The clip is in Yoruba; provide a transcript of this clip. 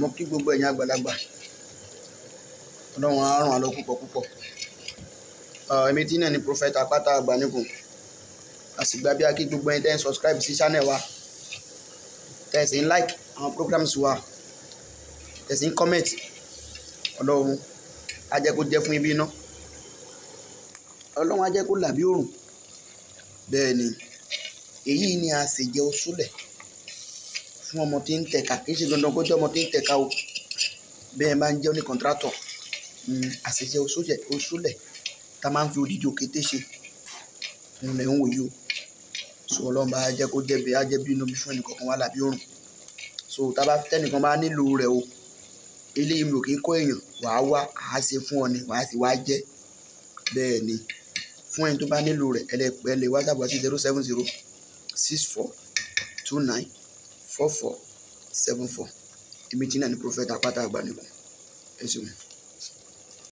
Mo kí gbogbo ẹ̀yin àgbàlagbà. Ọlọ́run á ràn wá lọ́wọ́ púpọ̀ púpọ̀. Èmi tí náà ni Prophet Apata Agbanikun. A sì gba bí a kí gbogbo ẹ̀yin tẹ́ ń subscribe sí channel wa, tẹ́ ẹ sì ń like àwọn programs wa, tẹ́ ẹ sì ń comment. Ọlọ́run á jẹ́ kó jẹ́ fún ibi iná. Ọlọ́run á jẹ́ kó là bí òrùn. Bẹ́ẹ̀ ni, èyí ni àsèjẹ oṣúlẹ̀ fún ọmọ tí ń tẹ̀ka. Kì í ṣe dandan kó jẹ́ ọmọ tí ń tẹ̀ka o. Bẹ́ẹ̀ máa ń jẹ́ oní contractor. Àsèjẹ oṣúlẹ̀ tá a máa ń fi odidi òkété ṣe. Òun lẹ̀ ń wò yìí o. So Ọlọ́run bá jẹ́ kó jẹ́ bí, á jẹ́ bí inú bí fún ẹnì kọ̀ọ̀kan wá là bí òrùn. So tá bá tẹ́nìkan bá nílò rẹ̀ o, eléyìí mi ò kí ń kọ́ èèyàn, wàá wá, àá ṣe fún ọ ni, wàá sì wá jẹ́. Bẹ́ẹ̀ ni, fún ẹni tó bá nílò rẹ̀, ẹ lè WhatsApp wa sí 070 64 29 44 74. Èmi tí náà ni Prophet Apata Agbanikun. Ẹ ṣeun.